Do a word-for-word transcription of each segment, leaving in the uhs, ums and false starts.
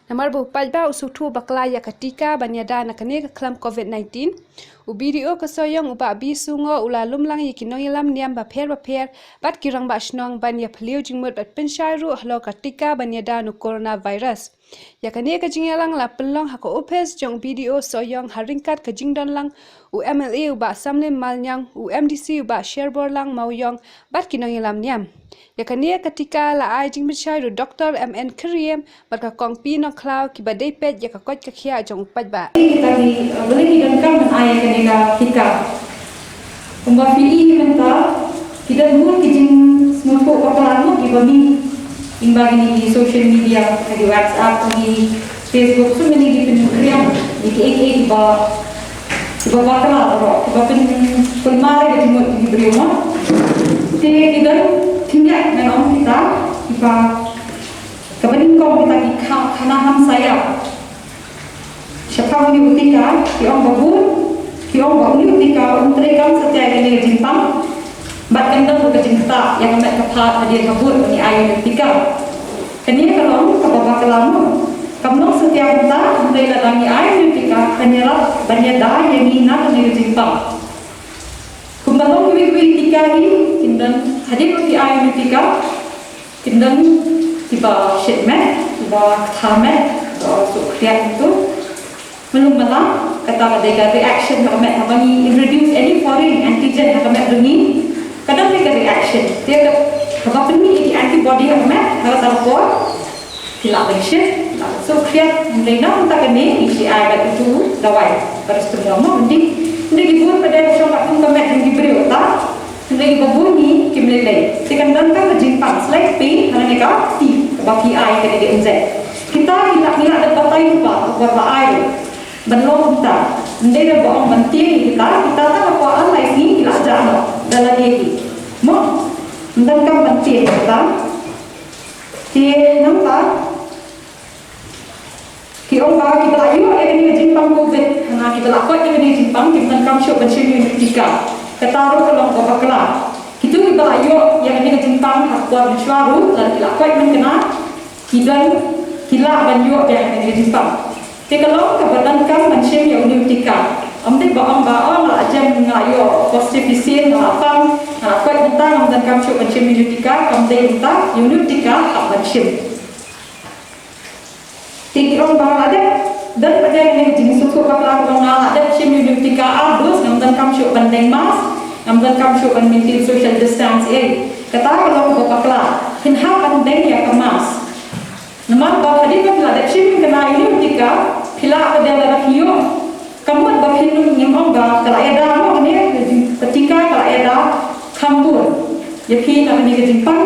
Namar ba u paidbah u sngewthuh bakla ïa ka tika ban ïada na kane ka khlam covid nineteen, u B D O ka Sohiong u Bah B Sungo u la lum lang ïa ki nongïalam niam bapher bapher bad ki rangbah shnong ban ïa phylliew jingmut bad pynshai ruh halor ka tika ban ïada na u coronavirus. Ïa kane ka jingïalang la pynlong ha ka ophis jong u B D O Sohiong ha ryngkat ka jingdon lang u M L A u Bah Samlim Malnyang, u M D C u Bah Sherborlang Mawïong bad ki nongïalam niam. Ïa kane ka tika la ai jingpynshai da u Doktor M N Kyriem bad ka Kong P Nongkhlaw kiba dei peit ïa ka koit ka khiah jong u paidbah. Kita ki, uh, balei ki donkam ban ai ïa kane ka tika. Kumba phi i mynta, ki don bun ki jingsngewthuh bakla mo kiba mih lyngba kine ki social media, ha ki WhatsApp, ha ki Facebook, so many ki pynriang ïa kiei kiei kiba, kiba bakla baroh, kiba pynkulmar ïa ka jingmut ki briew mo. Te ki don khyndiat ngan ong kita, kiba, kaba nyngkong kita ki kha-, khana hamsaïa. Shaphang une u tika, ki ong ba bun, ki ong ba une u tika um treikam satia ïa kane ka jingpang. Bad kan don ruh ka jingktah ïa ka met ka phad hadien ha bun ba ngi ai une u tika. Kane ka long kaba bakla mo. Kam long satia mynta, hynrei lada ngi ai une u tika, kan ïarap ban ïada ïa ngi na kane ka jingpang. Kumba long kiwei kiwei ki tika hi, kin don, hadien ba ki ai une u tika, kin don kiba shit met, kiba ktha met, kiba suk khriat tu. Mlum mala, kata ka dei ka reaction ha ka met, haba ngi introduce any foreign antigen ha ka met jong ngi, ka don ka reaction. Te ka, haba pynmih ki antibody ha ka met, ha kata ka por, phi lah ban shit, phi lah ban suk khriat, hynrei na mynta kane ngi shu ai bad utu u dawai paracetamol mo, hynrei, hynrei ki bun pat de ba shong bad kum ka met jong ki briew ta, hynrei kiba bun ngi kim lei lei. Te kan don ka jingpang slightly pain ha kane ka kti kaba phi ai kane ka injek. Kita ki lah, ki lah dep batai lypa ka por ba ai. Ban long kumta, ym dei ba ong ban tieng ïa kita, kita tang hapoh ar lai sngi ki lah jah noh da lade hi. Mo, ym donkam ban tieng ïa kita. Te nangta ki ong ba kiba la ïoh ïa kane ka jingpang covid, hana, kiba la koit ïa kane ka jingpang, kim donkam shuh ban shim ïa une u tika. Kata ruh ka long kaba bakla. Kito kiba la ïoh ïa kane ka jingpang ha ka por mynshuwa ruh, lada ki la koit mynkna, ki don, ki lah ban ïoh ïa kane ka jingpang. Te ka long kaba donkam ban shim ïa une u tika. Ym dei ba ong ba, oh, nga la jem, nga la ïoh positive vaccine, nga la pang, nga la koit mynta, ngam donkam shuh ban shim ïa une u tika, kam dei mynta, ïa une u tika hap ban shim. Te ki ong ba nga la dep, don pat de kane ka jingsngewthuh bakla kaba nga la dep shim ïa une u tika ar dos, ngam donkam shuh ban deng mask, ngam donkam shuh ban maintain social distance, eh. Kata ka long kaba bakla, phin hap ban deng ïa ka mask. Namar ba hadien ba phi la dep shim ïa kane une u tika, phi lah pat de lada phi ïoh. Ka mut ba phin ym, ngim ong ba ka la ïada mo kane ka tika, ka la ïada kham bun ïa phi na kane ka jingpang.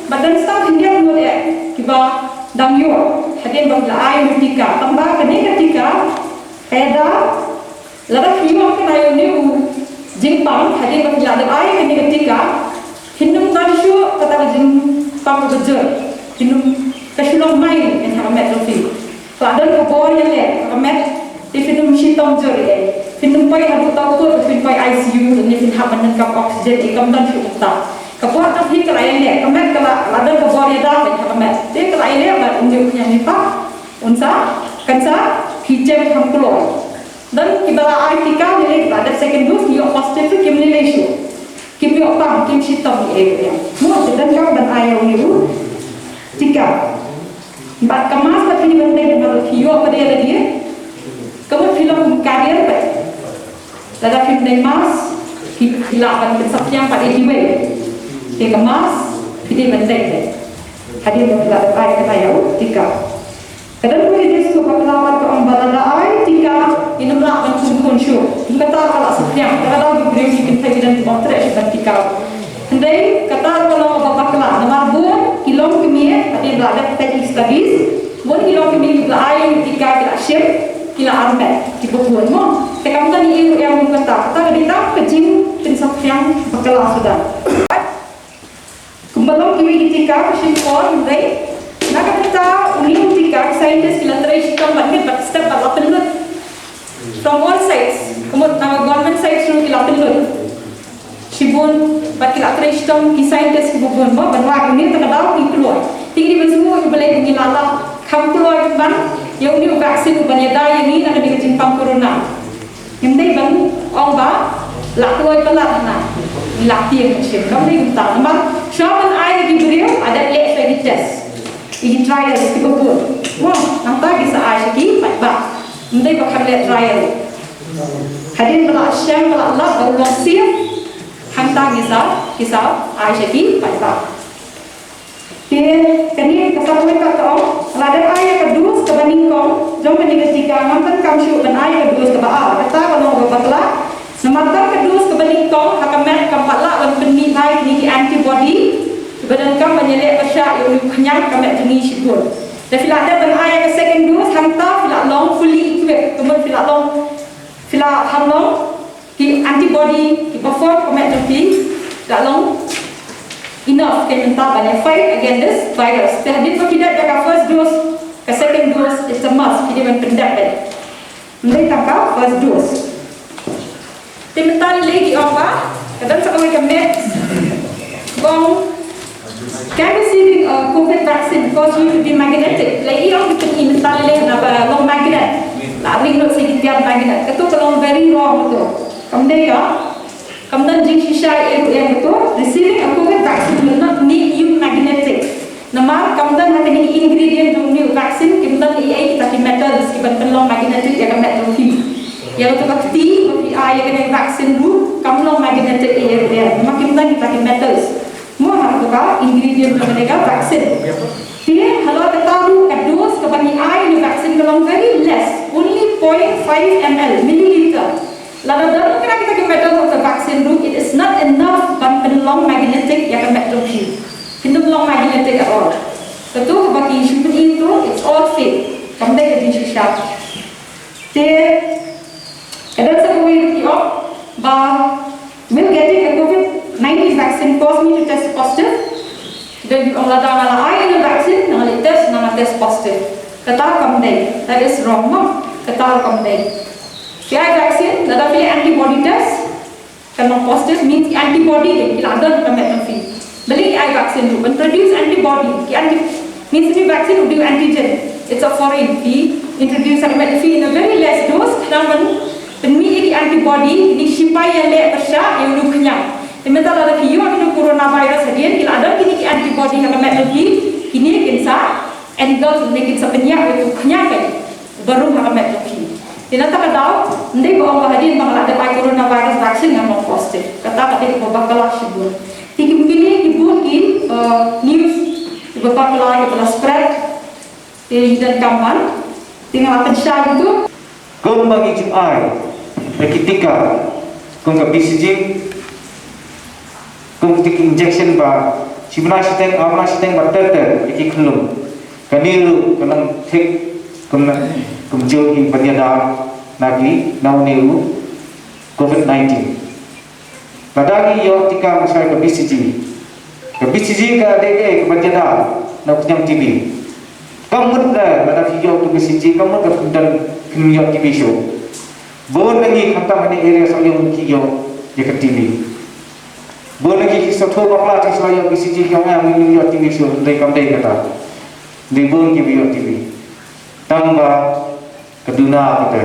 Bad don sa khyndiat ngut eh kiba dang ïoh hadien ba phi la ai une u tika. Tangba kane ka tika ka ïada, lada phi ïoh kane une u jingpang hadien ba phi la dep ai kane ka tika, phin ym don shuh kata ka jingpang kaba jur. Phin ym, ka shu long mild ha ka met jong phi. Ka la don ka bor ïaleh ha ka met, te phin ym shitom jur ei. Phin ym poi haduh tau kut, phin poi I C U, lane phin hap ban donkam oxygen ei, kam don shuh kumta. Ka bor jong phi ka la ïaleh, ka met ka la, la don ka bor ïada ha ka met. Te ka la ïaleh bad um dei u khñiang lypa, un sa, kan sa phi jem kham kloi. Don kiba la ai tika ne, kiba dep second dose, ki ïoh positive, kim lei lei shuh. Kim ïoh pang, kim shitom ei ei. Mo, te donkam ban ai ïa une u tika. Bad ka mask ba phi dei ban deng, namar phi ïoh pat de lade, ka mut phi long kum carrier pat. Lada phim deng mask, phi, phi lah ban pynsaphriang pat ïa kiwei. Te ka mask phi dei ban deng. Hadien ba phi la dep ai kata ïa u tika. Ka don ruh ïa ka jingsngewbha bakla pat ka ong ba lada ai tika, ngin ym lah ban khun khun shuh. Kum kata ka la saphriang, ka la dei ki briew ki kynthei ki don ki bym treh shuh ban tika. Hynrei kata ruh ka long kaba bakla, namar bun ki longkmie, hadien ba la dep peit ïa ki studies, bun ki longkmie kiba la ai ïa u tika ki la shim, ki la armet, kiba bun mo. Te kam don ei ruh ïa kum kata, kata ka dei tang ka jingpynsaphriang bakla suda. Kumba long kiwei ki tika, ka shim por, hynrei na ka bynta une u tika, ki scientist ki la trei shitom bad miet bad step bad la pynlut. From all sides, ka mut na ka government side ruh ki la pynlut. Shibun, bad ki la trei shitom ki scientist kiba bun mo, ban wad une, te ka daw ki kloi. Te ngi dei ban sngewbha ïa U Blei ba ngi la lah kham kloi ban Ïa une u vaccine uban ïada ïa ngi na kane ka jingpang corona. Ngim dei ban ong ba la kloi palat na. Ngi la tieng shim, kam dei kumta. Namar shuwa ban ai ïa ki briew, la dep leh shuwa ki test, ïa ki trial kiba bun. Mo, nangta ki sa ai sha ki paidbah. Ngim dei ba kham leh trial. Hadien ba la shang, ba la lap, ba u long safe, hangta ki sa, ki sa ai sha ki paidbah. Te kane ka sa kawei pat ka ong, la dep ai ïa ka dose kaba nyngkong jong kane ka tika, ngam donkam shuh ban ai ïa ka dose kaba ar. Kata ka long kaba bakla. Namar tang ka dose kaba nyngkong ha ka met kam pat lah ban pynmih bha ïa kine ki antibody kiba donkam ban ïaleh pyrshah ïa une u khñiang ka met jong ngi shibun. Te phi la dep ban ai ïa ka second dose, hangta phi la long fully equipped, ka mut phi la long, phi la hap long ki antibody kiba form ka met jong phi, la long enough, ka mynta ban ïa fight against this virus. Te hadien ba phi dep ïa ka first dose, ka second dose, it's a must, phi dei ban pyndep beit. Ym dei tang ka first dose. Te mynta lei lei ki ong ba ka don sa kawei ka myth ba ong, can receiving a COVID vaccine cause you to be magnetic? Lei i ong ki pyni mynta lei lei na ba long magnet, la ring lut sa ki tiar magnet. Kato ka long very wrong kato. Kam dei ka, kam don jingshisha ei ei ruh ïa kato. Receiving a COVID vaccine will not make you magnetic. Namar kam don ha kine ki ingredient jong une u vaccine, kim don ei ei kita ki metals kiban pynlong magnetic ïa ka met jong phi. Ïa kato ka kti ba phi ai ïa kane ka vaccine ruh kam long magnetic ei ei ruh ïa, namar kim don kita ki metals. Mo, ha kato ka ingredient jong kane ka vaccine. Te halor kata ruh ka dose kaba ngi ai ïa une u vaccine ka long very less, only point five M L, milliliter. Lada don kine kita ki metal ha ka vaccine ruh, it is not enough ban pynlong magnetic ïa ka met jong phi. Phin ym long magnetic at all. Kato kaba ki shu pyni tu, it's all fake. Kam dei ka jingshisha. Te ka don sa kawei ruh ki ong ba, will getting a COVID nineteen vaccine cause me to test positive? Ki don ki ong lada nga la ai ïa une u vaccine, nga la test, nga la test positive. Kata kam dei. That is wrong, mo. Kata kam dei. Phi ai vaccine, lada phi leh antibody test, kan long positive, means ki antibody ki la don ha ka met jong phi. Balei ai vaccine ruh, ban produce antibody, ki anti-, means une u vaccine u dei u antigen. It's a foreign, phi introduce ha ka met jong phi in a very less dose, khnang ban pynmih ïa ki antibody, kine ki shipai ïaleh pyrshah ïa une u khñiang. Te mynta lada phi ïoh ïa une u coronavirus hadien, ki la don kine ki antibody ha ka met jong phi, kine kin sa engulf, ne kin sa pynïap ïa u khñiang kane uba rung ha ka met jong phi. Te na kata ka daw, ym dei ba ong ba hadien ba nga la dep ai coronavirus vaccine ngan long positive. Kata ka dei kaba bakla shibun. Te ki, kine ki bun ki, eh, news kiba bakla kiba la spread. Te ngi donkam ban, te nga la pynshai ïa tu. Kumba ngi ju ai ïa ki tika kum ka B C G, kum ka tika injection ba shi bnai shiteng, ar bnai shiteng ba ter ter ïa ki khyllung. Kane ruh ka long thik kumno, kumjuh hi ban ïada na ki, na une u COVID nineteen. Lada ngi ïoh tika mynshwa ka B C G, ka B C G ka dei kaei, ka ban ïada na u khñiang T B. Kam mut lada phi ïoh tu B C G, kam mut ka phin don, phin ïoh T B shuh. Bun na ngi khamtam ha ine area Sohiong ki ïoh ïa ka T B. Bun na ngi ki sngewthuh bakla, ki shu la ïoh B C G ki ong ïa ngi ngim ïoh T B shuh, hynrei kam dei kata. Dei bun kiba ïoh T B. Tang ba ka duna kata.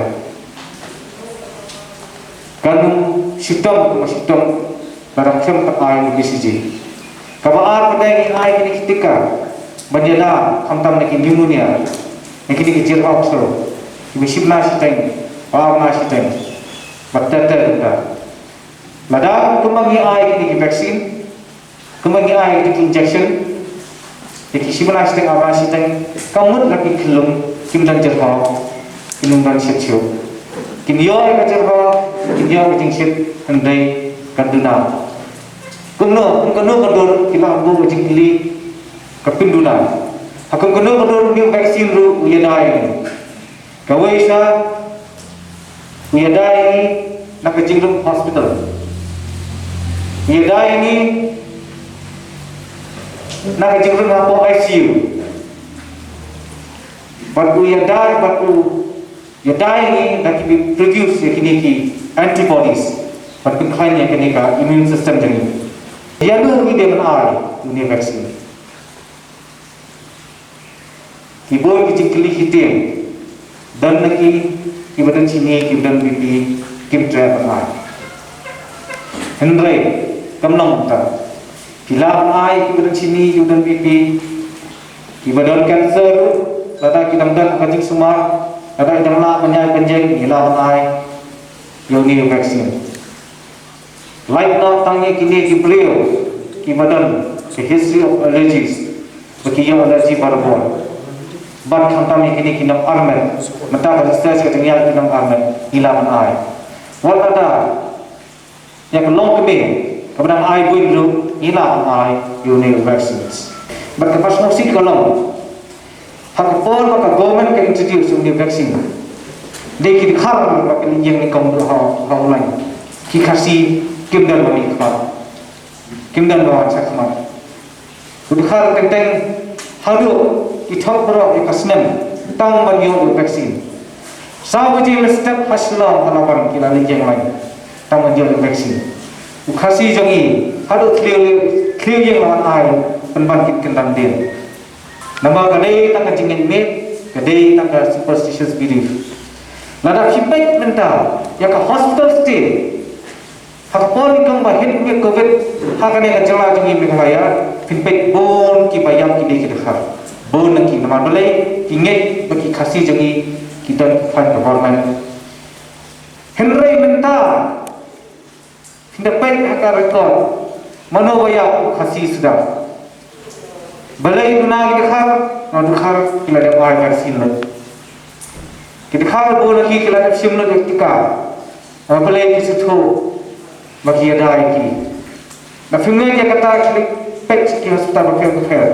Kan ym shitom, ym shitom lada phim pat ai ïa ka B C G. Kaba ar pat ngi ai kine ki tika ban ïada khamtam na ki pneumonia, na kine ki jyrhoh stroke, kiba shi bnai shiteng, ar bnai shiteng, ba ter ter kumta. Lada kumba ngi ai kine ki vaccine, kumba ngi ai kine ki injection ïa ki shi bnai shiteng, ar bnai shiteng, kam mut la ki khyllung kim don jyrhoh, kim don shit shuh. Kin ïoh ïa ka jyrhoh, kin ïoh ka jingshit, hynrei kan duna. Kumno, kum kano ka dur, ki la buh ka jingkylli, ka pynduna. Ha kum kano ka dur une u vaccine ruh u ïada ïa ngi. Kawei sa, u ïada ïa ngi na ka jingrung hospital. U ïada ïa ngi na ka jingrung hapoh I C U. Bad u ïada, bad u ïada ïa ngi da kiba produce ïa kine ki antibodies, bad pynkhlaiñ ïa kane ka immune system jong ngi. Ïa no ngi dei ban ai une u vaccine? Ki bun ki jingkylli ki tieng. Don na ki, ki ba don shini, ki ba don B P, kim treh ban ai. Hynrei kam long kumta. Phi lah ban ai ki ba don shini, ki ba don B P, ki ba don cancer, lada ki dang don ka jingsumar, lada ki dang lah ban ïaid ban jeng, ngi lah ban ai ïa une u vaccine. Lait noh tang ïa kine ki briew ki ba don ka history of allergies, ba ki ïoh allergy barabor. Bad khamtam ïa kine ki nong armet, mynta ka research ka jingïaid ki nong armet, ngi lah ban ai. Wat lada ïa ka longkmie kaba dang ai buin ruh, ngi lah ban ai ïa une u vaccines. Bad kaba sngewsih ka long, ha ka por ba ka government ka introduce ïa une u vaccine, dei ki dkhar ba ki leit ïeng nyngkong ruh ha, ha online. Ki Khasi kim don ban ïeng khmat, kim don ban wan shakhmat. U dkhar teng teng haduh ki thok baroh ïa ka snem tang ban ïoh ïa u vaccine. Saw baje mynstep ha Shillong ha Laban ki la leit ïeng line tang ban ïoh ïa u vaccine. U Khasi jong ngi haduh thliew, thliew ïing la wan ai pynban kit kyndang dien. Namar ka dei tang ka jingngeit miet, ka dei tang ka superstitious belief. Lada phi peit mynta ïa ka hospital stay, ha ka por nyngkong ba hit ïa ka covid ha kane ka jylla jong ngi Meghalaya, phin peit bun kiba ïap ki dei ki dkhar. Bun na ki, namar balei? Ki ngeit ba ki Khasi jong ngi ki don ki fund government. Hynrei mynta phin da peit ha ka record, mano ba ïap? U Khasi suda. Balei? Duna ki dkhar, na dkhar ki la dep ai vaccine lut. Ki dkhar bun na ki ki la dep shim lut ïa ka tika. Namar balei? Ki sngewthuh ba ki ïada ïa ki. Na phi ngeit ïa kata, ki peit ki hospital bapher bapher.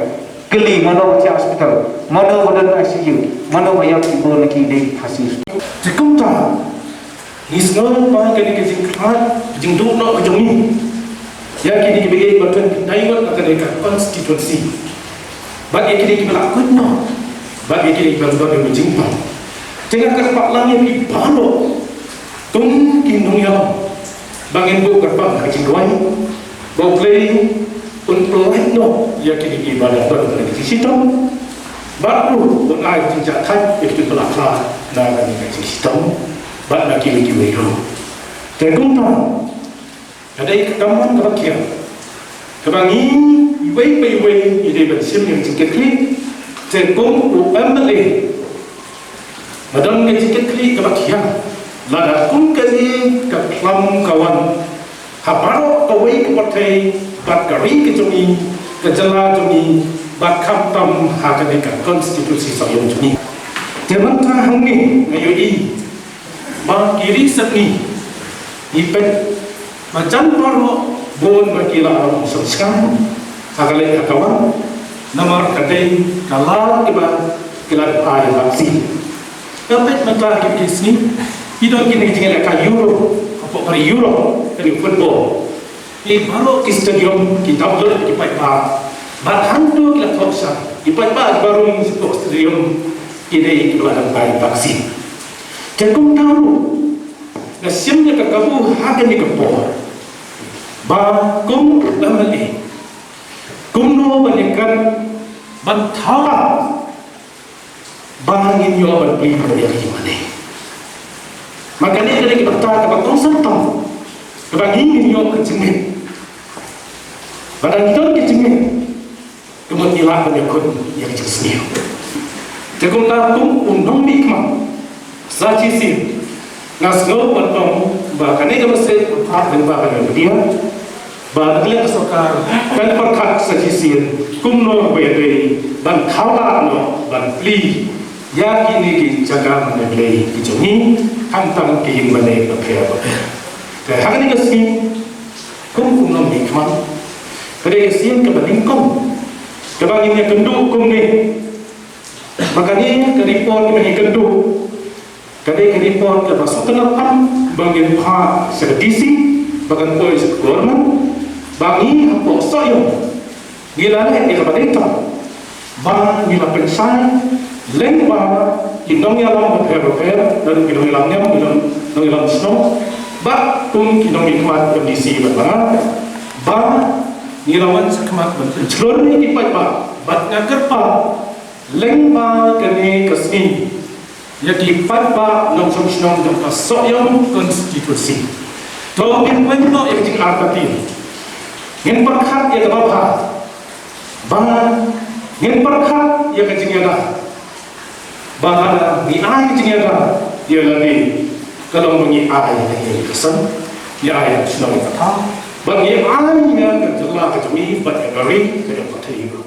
Kylli mano ba thiah hospital, mano ba don I C U, mano ba ïap? Ki bun na ki dei ki Khasi. Te kumta ngi sngew ba kane ka jingkhlaiñ, ka jingduh noh ka jong ngi ïa kine kiba ïeit ba don ki dei ngut na kane ka constituency, bad ïa kine kiba la kut noh, bad ïa kine kiba don ka jingpang. Te nga kyrpad lang ïa phi baroh kum ki nongïalam ba ngin buh kyrpang ha ka jingduwai ba U Blei un pynlait noh ïa kine kiba la don ka jingshitom, bad ruh un ai jingjahthait ïa kito kiba la khlad na kane ka jingshitom bad na kine kiwei ruh. Te kumta, ka dei ka kamram kaba khia kaba ngi iwei pa iwei ngi dei ban shim ïa ka jingkitkhlieh. Te kum u M L A, nga don ka jingkitkhlieh kaba khia lada kum kane ka khlam ka wan ha baroh kawei ka pyrthei bad ka ri ka jong ngi, ka jylla jong ngi, bad khamtam ha kane ka constituency Sohiong jong ngi. Te mynta hangne nga ïohi ba ki ri sepngi, ngi peit ba jan baroh bun ba ki la ong sngewsih ha ka leit ha ka wan, namar ka dei ka lad kaba ki la ai vaccine. Nga peit mynta ha kine ki sngi ki don kine ki jingïalehkai Euro, hapoh ka ri Europe, kane football. Ki baroh ki stadium ki dap lut ki paidbah. Bad hangto ki la thoh shai, ki paidbah ki ba rung shapoh stadium ki dei kiba la dep ai vaccine. Te kumta ruh nga shim ïa ka kabu ha kane ka por ba kum M L A, kumno ban ïakren ban thaw ba ngin ïoh ban plie ïa ka jingmane. Ma kane ka dei ka bynta kaba kongsan tam kaba ngi ngin ïoh ka jingngeit. Ba dang don ka jingngeit, ka mut ngi lah ban ïakhun ïa ka jingsniew. Te kumta kum u nongmihkhmat sa shisien, nga sngew ban ong ba kane ka message ka phah lyngba kane ka media, ba na ka liang ka sorkar kan pyrkhat sa shisien kumno ba ïadei ban thaw lad noh ban plie ïa kine ki jaka mane blei ki jong ngi, khamtam ki ïing mane bapher bapher. Te ha kane ka sngi, kum u nongmihkhmat, ka dei ka sien kaba nyngkong kaba ngin ïakynduh kumne. Ba kane ka report kaba ngin ïakynduh ka dei ka report kaba sngewtynnat tam ba ngin phah sha ka D C, ba kan poi sha ka government, ba ngi hapoh Sohiong ngi la leh ïa kaba dei tam, ba ngi la pynshai lyngba ki nongïalam bapher bapher, lane ki nongïalam niam, ki nong, nongïalam shnong, bad kum ki nongmihkhmat M D C bad ba nga, ba ngi la wan shakhmat ban pynshlur ïa ki paidbah, bad nga kyrpad lyngba kane ka sngi ïa ki paidbah nongshong shnong jong ka Sohiong constituency. To ngin pynlong ïa ka jingartatien. Ngin pyrkhat ïa kaba bha. Ba ngin pyrkhat ïa ka jingïada. Ba ngi ai ka jingïada ïa lade, ka long ba ngi ai ïa ka ïing ka sem, ngi ai ïa ka shnong ka thaw, ba ngi ai ïa ka jylla ka jong ngi bad ïa ka ri ka jong ka pyrthei.